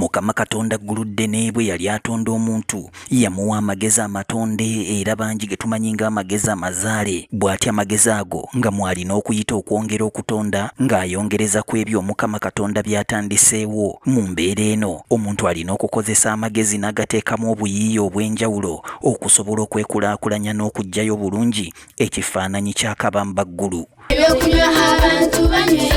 Mukama Katonda Gguluddene bwe yali atonda omuntu, yamuwa amagezi amatonde era bangi ge tumanyi ng'amagezi amazaale. Bw'atyo amagezi ago nga mw'alina okuyita okwongera okutonda ng'ayongereza ku ebyo Omukama Katonda by'atandiseewo. Mu mbeera eno, omuntu alina okukozesa amagezi n'agateekamu obuyiiya obw'enjawulo okusobola okwekulaakulanya n'okuggyayo bulungi ekifaananyi kya Kabambaggulu. Ebyokunywa abantu banywe.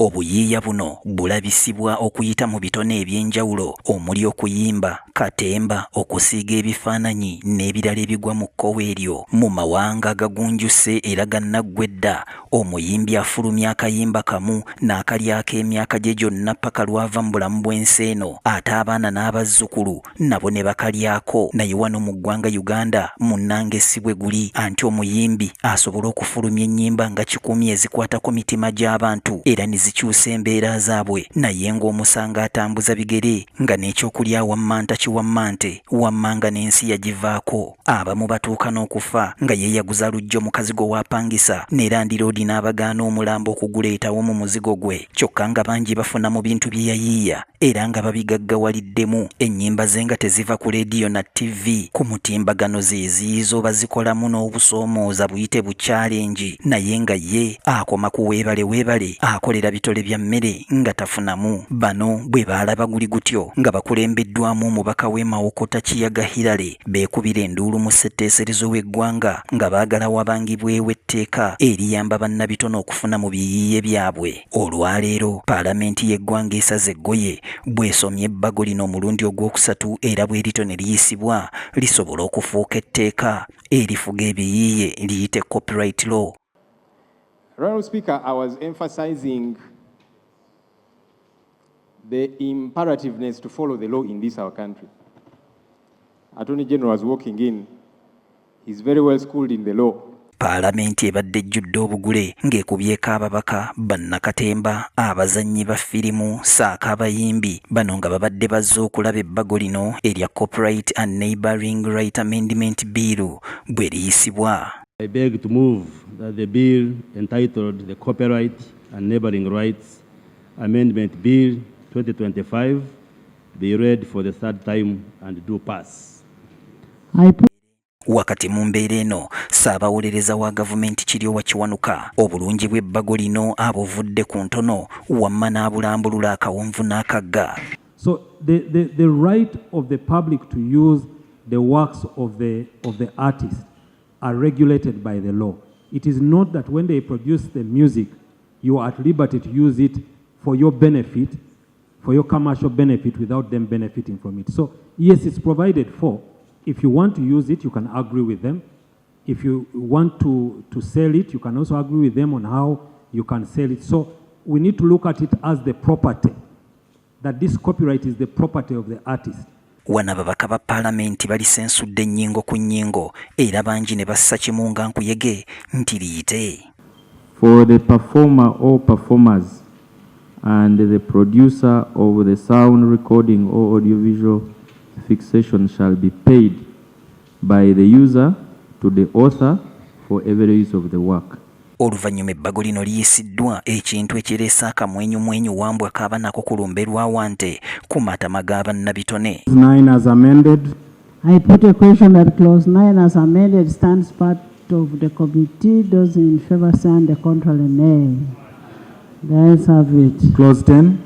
Obuyiiya buno bulabisibwa okuyita mu bitone eby'enjawulo omuli okuyimba, katemba, okusiiga ebifaananyi n'ebirala ebigwa mu kkowe eryo. Mu mawanga agagunjuse era gannaggwedda, omuyimbi afulumya akayimba kamu n'akalyako emyaka gye gyonna ppaka lw'ava mu bulamu bw'ensi eno ate abaana n'abazzukulu nabo ne bakalyako. Naye wano mu ggwanga Uganda munnange si bwe guli anti omuyimbi asobola okufulumya ennyimba nga kikumi ezikwatako mitima gy'abantu era ne zikyusa embeera zaabwe naye ng'omusanga atambuza bigere nga n'ekyokulya wammanta kiwammante wamma nga n'ensi yagivaako. Abamu batuuka n'okufa nga yeeyaguza luggya mu kazigo w'apangisa ne landiroodi n'abagaana omulambo okuguleetawo mu muzigo gwe kyokka nga bangi bafuna mu bintu bye yayiiya era nga babigaggawaliddemu. Ennyimba ze nga teziva ku leediyo na ttivvi, ku mutimbagano ze ziyizo bazikolamu n'obusoomooza buyite bu kyalengi naye nga ye akoma ku weebale weebale akolera bitole bya mmere nga tafunamu. Bano bwe baalaba guli gutyo nga bakulembeddwamu omubaka w'e Mawokota Kiyaga Hillary beekubira enduulu mu ssetteeserezo w'eggwanga nga baagala wabangibwewo etteeka eriyamba bannabitone okufuna mu biyiiye byabwe. Olwaleero Palamenti y'eggwanga esaze eggoye bw'esomye ebbago lino omulundi ogwokusatu era bwerito ne liyisibwa lisobola okufuuka etteeka erifuga ebiyiiye liyite Copyright Law. Honourable Speaker, I was emphasizing the imperativeness to follow the law in this our country. Attorney General was walking in. He's very well schooled in the law. Paalamenti ebadde ejjudde obugule ng'ekubyeko ababaka, bannakatemba, abazannyi ba firimu ssaako abayimbi bano nga babadde bazze okulaba ebbago lino erya Copyright and Neighbouring Right Amendment Bill bwe liyisibwa. I beg to move that the bill entitled the Copyright and Neighbouring Rights Amendment Bill 2025 be read for the third time and do pass. Wakati mu mbeera eno, Ssaabawolereza wa gavumenti Kiryowa Kiwanuka obulungi bw'ebbago lino abuvudde ku ntono wamma n'abulambulula akawonvu n'akagga. So the right of the public to use the works of the artist are regulated by the law. It is not that when they produce the music, you are at liberty to use it for your benefit, for your commercial benefit, without them benefiting from it. So, yes, it's provided for. If you want to use it, you can agree with them. If you want to sell it, you can also agree with them on how you can sell it. So, we need to look at it as the property, that this copyright is the property of the artist. Wano ababaka ba paalamenti balisensudde ennyingo ku nnyingo era bangi ne bassa kimu nga nkuyege nti liyite. For the performer or performers and the producer of the sound recording or audiovisual fixation shall be paid by the user to the author for every use of the work. Oluvannyuma ebbago lino liyisiddwa ekintu ekireese akamwenyumwenyu wambwa kaaba nako ku lumbe lwa wante ku matama ga bannabitone. 9 as amended. I put a question that clause 9 as amended stands part of the committee. Those in favor say on the contrary, nay. The ayes have it. Clause 10.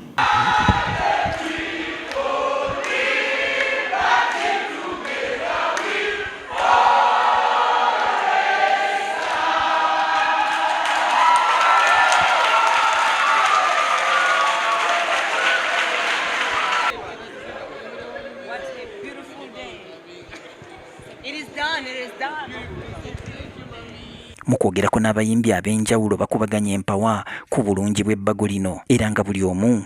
What a beautiful day. It is done, it is done. Mu kwogerako n'abayimbi ab'enjawulo bakubaganya empawa ku bulungi bw'ebbago lino era nga buli omu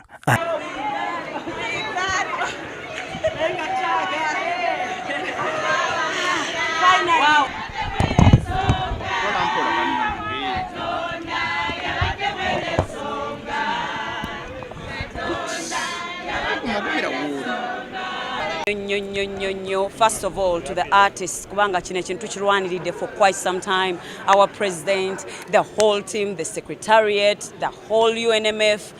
Wow. Nnyo nnyo nnyo nnyo. First of all, to the artists, kubanga kino ekintu tukirwaniridde for quite some time. Our president, the whole team, the secretariat, the whole UNMF,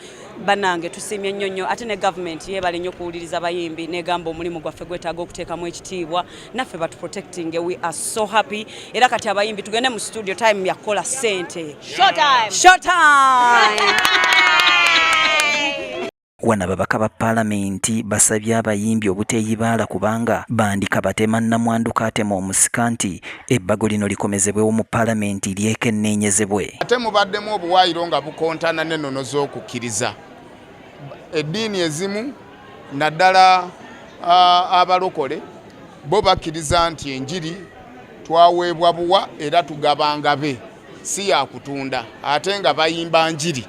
bannange tusiimye nnyo nnyo. Ate ne gavumenti yeebale nnyo okuwuliriza abayimbi negamba omulimu gwaffe gwetaaga okuteekamu ekitiibwa, naffe batuprotecting. We are so happy. Era kati abayimbi tugende mu studio, time yakukola ssente. Showtime. Showtime. Wano ababaka ba Paalamenti basabye abayimbi obuteeyibaala kubanga bandika batema nnamwandu kaatema omusika nti ebbago lino likomezebwewo mu Paalamenti lyekenneenyezebwe. Ate mubaddemu obuwaayiro nga bukontana n'ennono z'okukkiriza. Eddiini ezimu naddala abalokole bo bakkiriza nti enjiri twaweebwa buwa era tugabangabe, si yakutunda, ate nga bayimba njiri.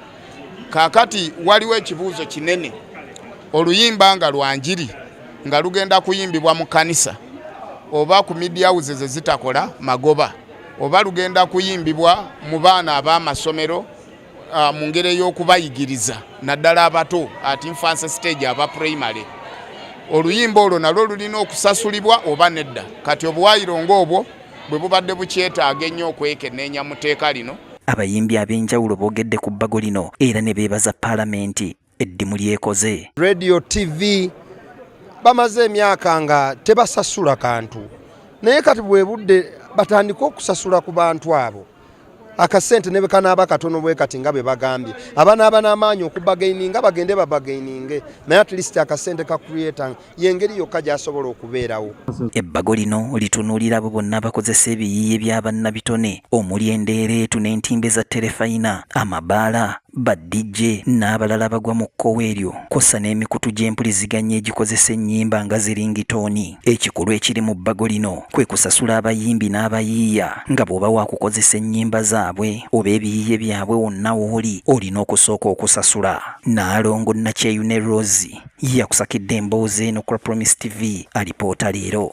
Kaakati waliwo ekibuuzo kinene, oluyimba nga lwa njiri nga lugenda kuyimbibwa mu kkanisa oba ku media houses ezitakola magoba, oba lugenda kuyimbibwa mu baana ab'amasomero mu ngeri ey'okubayigiriza naddala abato at infancy stage, aba primary, oluyimba olwo nalwo lulina okusasulibwa oba nedda? Kati obuwaayiro ng'obwo bwe bubadde bukyetaaga ennyo okwekenneenya mu tteeka lino. Abayimbi ab'enjawulo boogedde ku bbago lino era ne beebaza Paalamenti eddimu lyekoze. Radio, TV bamaze emyaka nga tebasasula kantu, naye kati bwe budde batandike okusasula ku bantu abo akasente ne bwe kanaaba katono bwe kati nga bwe bagambye. Abanaaba n'amaanyi okubargaininga bagende babargaininge, naye at least akasente ka creator y'engeri yokka gy'asobola okubeerawo. Ebbago lino litunuulira abo bonna abakozesa ebiyiiye bya bannabitone omuli endeereetu n'entimbe za terefayina, amabaala, ba DJ n'abalala abagwa mu kkowe eryo, kw'ossa n'emikutu gy'empuliziganya egikozesa ennyimba nga zi ringtone. Ekikulu ekiri mu bbago lino kwe kusasula abayimbi n'abayiiya, nga bw'oba waakukozesa ennyimba zaabwe oba ebiyiiye byabwe wonna w'oli, olina okusooka okusasula. Naalongo Nakyeyune Rose yakusakidde emboozi eno ku Promise TV, alipoota leero.